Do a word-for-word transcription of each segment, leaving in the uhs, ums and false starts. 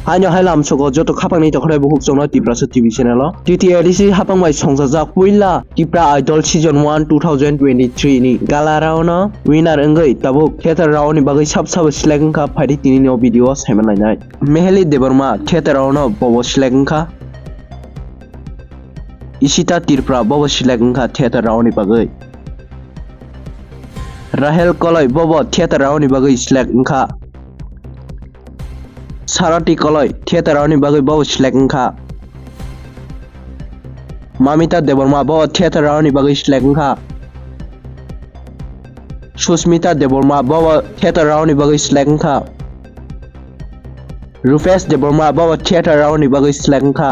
Haino hai lamsogo joto khapangni tokhlai bukhuk chongno Tiprasa T V channel o. T T A D C hapang bai songchajak puila Tipra Idol Season one two thousand twenty-three ni gala round o winner wngwi tabuk theater round ni bagwi sab sabo select wngkha, phaidi tini ni o video o saiman lainai. Meheli Debbarma theater round o bobo select wngkha. Ishita Tripura bobo select wngkha theater round ni bagwi. Rahel Koloi bobo theater round ni bagwi select wngkha. Sarati Koloi theater round ni bagwi bobo select wngkha. Mamita Debbarma bobo theater round ni bagwi select wngkha. Susmita Debbarma bobo theater round ni bagwi select wngkha. Rupesh Debbarma bobo theater round ni bagwi select wngkha.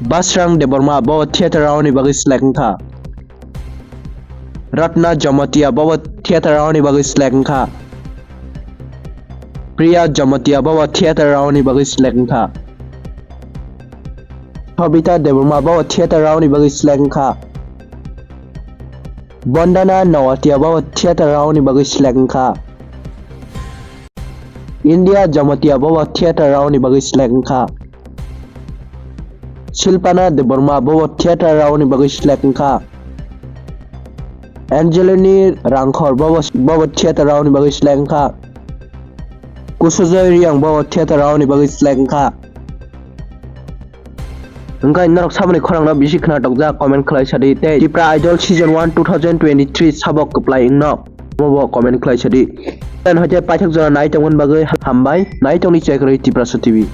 Basrang Debbarma bobo theater round ni bagwi select wngkha. Ratna Jamatia bobo theater round ni bagwi select wngkha. Priya Jamatia bobo theater round ni bagwi select wngkha. Sobita Debbarma bobo theater round ni bagwi select wngkha. Bondana Nawatia bobo theater round ni bagwi select wngkha. India Jamatia bobo theater round ni bagwi select wngkha. Silpana Debbarma bobo theater round ni bagwi select wngkha. Angelini Rangkhor bobo, bobo theater round ni bagwi select wngkha. Kusujoy Reang bobo theater round ni bagwi select wngkha. Wngkha norok samani khorangno bisi khwnatokjak comment khlai sadi tei Tipra Idol Season one two thousand twenty-three sabo kwplai wngno bobo comment khlai sadi. Ten hoite paithak jora nai tongmani bagwi hambai, nai tongni chaikrwi Tiprasa T V.